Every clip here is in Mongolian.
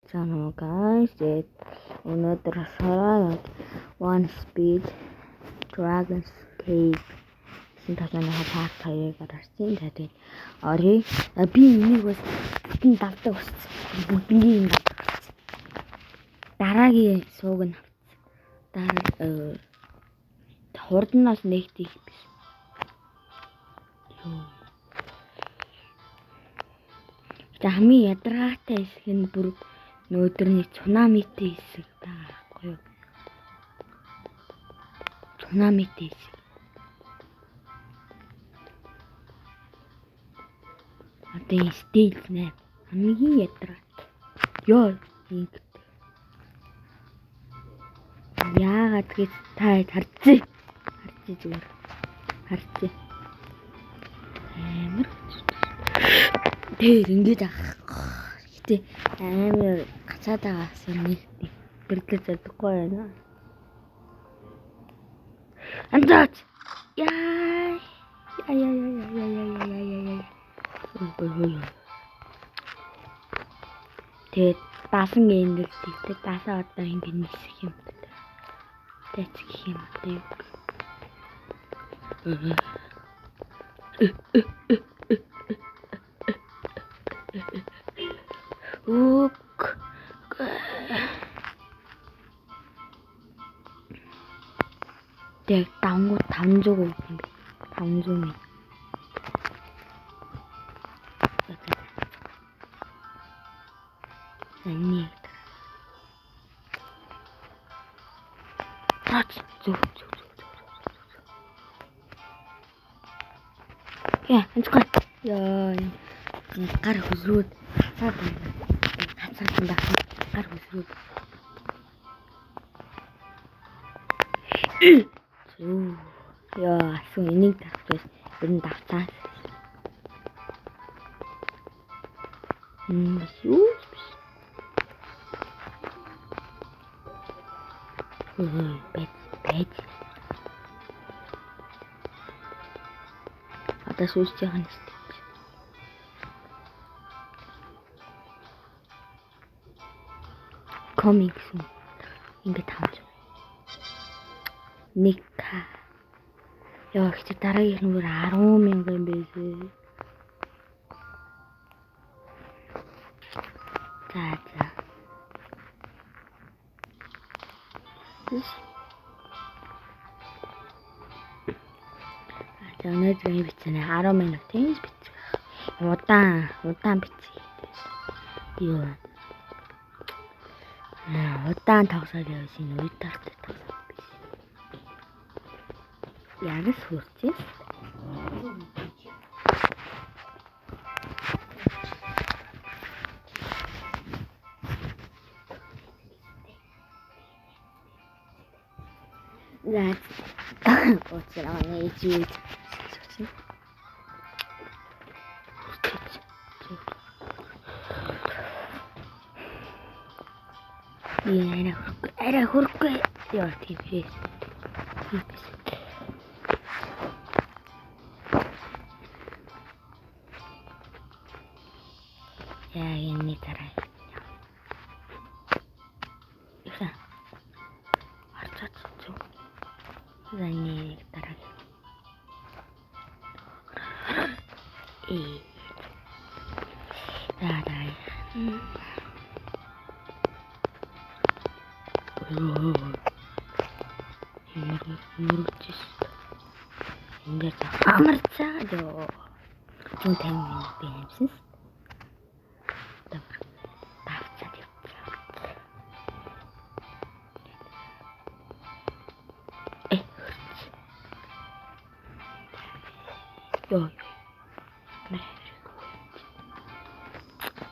Цаана уу guys. Тэгээд өнөөдөр болохоор One Speed Dragon's Cave гэсэн тоглоомын part 2-ыг гаргасан. За тэгээд оръё. Би энийг бас бүтэн давдаг болсон. Бүгднгийн юм давдаг болсон. Дараагийн сууг нь авсан. Дараа хурднаас нэг тийх биш. Йоо. Тэгээ хамгийн ядаргаатай хэсэг нь бүр нөөдөрний цунамитэй хэсэг байгаа байхгүй юу? Цунамитэй хэсэг. Одоо энэ stage 8 хамгийн ядаргаатай. Йоо ингэдэг. Яагаад гэж та харцээ. Харцээ зүгээр. Харцээ. Амар тэр ингэж ах. Гэтэ амар гацаад байгаас нэг бэрлэж чадахгүй байна. Андаач. Яа. Яа яа яа яа яа яа яа яа. Тэгээд даасан гэндэг тэгтээ даасаа одоо ингэ нисэх юм. Тэц гэх юм одоо юу. Үг. Тэгээд давангууд 500 үг юм бэ. 500 мэн. За нэг. Тац зүг зүг зүг зүг зүг. Яа, анцгаа. Яа, гар хөзрөөд хацаад байна. Хацаад байх. Гар хөзрөөд. Зүг. Яа, асуу энийг дарах ер нь давцаа. Юу биш. Бэт бэт. Одоо сүүлчийнх нь stage. Coming soon. Ингээд хамж. 1K. Яа, ихтэй дараагийнх нь бүр 10,000 юм байлээ. За за. За өнөөдөр энэ бичсэн 10 минутын бичсэн. Удаан, удаан бичсэн. Юу. Удаан тоглоод явсан энэ үе таартай тоглоод биш. Яг л хүрчээ. За уучлаарай манай ээж юу гэж асуусан. Би арай хөрөхгүй, арай хөрөхгүй. Яа тийм биш. Тийм биш. Яа энэ дараа. Ихэ. Арчаад зүг. За нэг дараа. Э. За дараа. Мөрөж. Ингээд амар цаа ёо. 150 минут би амсан. Давцаад явцсан. Э. Ёо.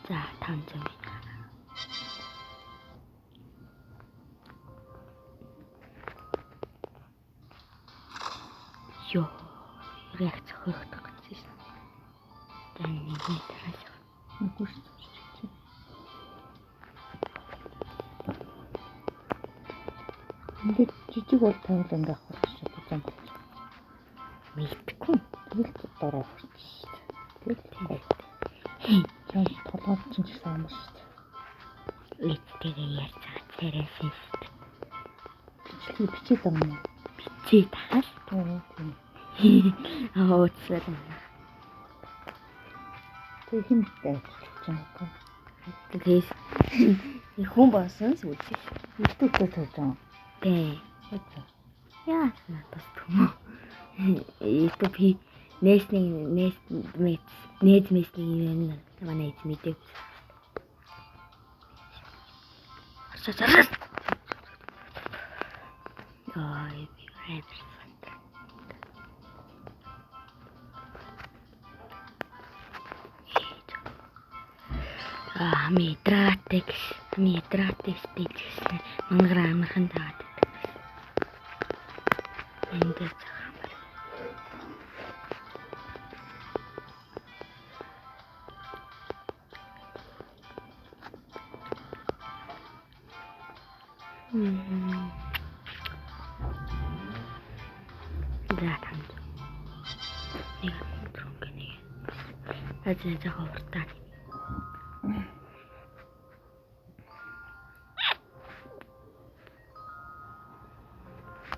За 500 минут. Ёо. Реакц хөөгдөх гэсэн шин. За нэг тараас. Үгүй шүү дээ. Ингээд жижиг бол тавил ингээ авах гэж одоо зам болж. Мэдгүй. Тэгэл дороо хүрч шүү дээ. Тэгэл гоё. Чам толгойд чинь ч гэсэн амар шүү дээ. Ээжтэйгээ ярьж байгаа царай шээ. Бичлэг бичээд байгаа юм уу? Бичээд тахал. Тийм. Аа ууцлаа. Тэг хинтэй ажиллаж байгаа юм. Тэгээс хүн болсон сүлж. YouTube-тэй тавьж байгаа. Тэ. Яа. Яасан бас түмөө. YouTube хий нээсний нээс нээж мэсний юм манай эз мэдэв. Арчаа. Аа би амар. Аа ми дратек стейж гэсэн мангар амархан таагаад байдаг. Энд дээр амар. За танд. Нэг трунг нэг. За за ховортаа.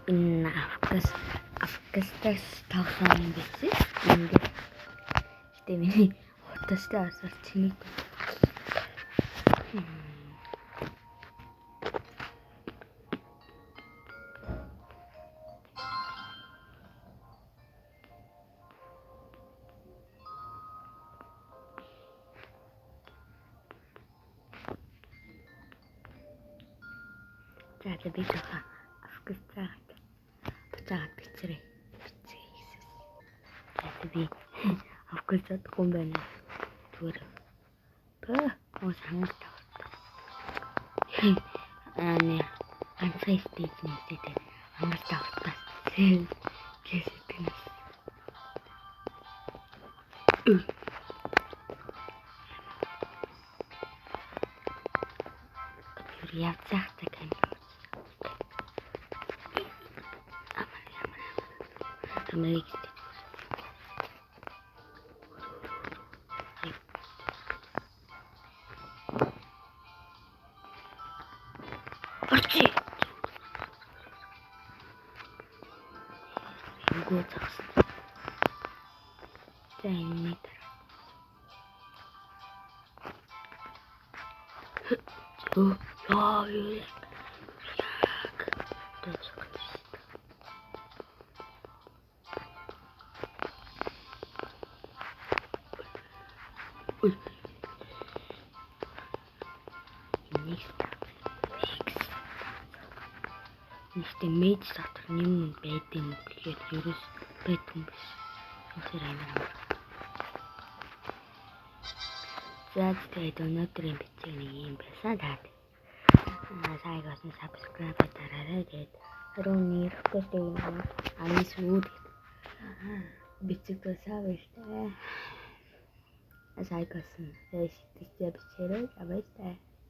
Энэ Афгастас тоглоом юм биш үү? Гэтэ миний утастай асар чиний. За би жоохон Афгастаа буцаагаад бичээрэй. Бичээ гэсэн. За би авах чадахгүй юм байна. Зүгээр. Пэ, ус хангалт авах. Аа нэ ганцхан stage нээстэй хангалт авах. Гэж сэтгэнэ. Тэр явцаахтай камер. Америк Орчи. Үгүй зогсон. За энэ дараа. Яа яг зогсон. Нэгтэй мэж дотор юм байд юм гэхээр ерөөс байдгүй юм биш. Тэгэхээр амар амар. За тэгээд өнөөдрийн бичлэг нэг юм байсан таад. Лайк болон subscribe дараарай. Тэгээд 21 request өгнө. Аны сүүд бичлэг дусаа баяртай. Лайк болсон. Тэгээд бичээрэй. Баяртай.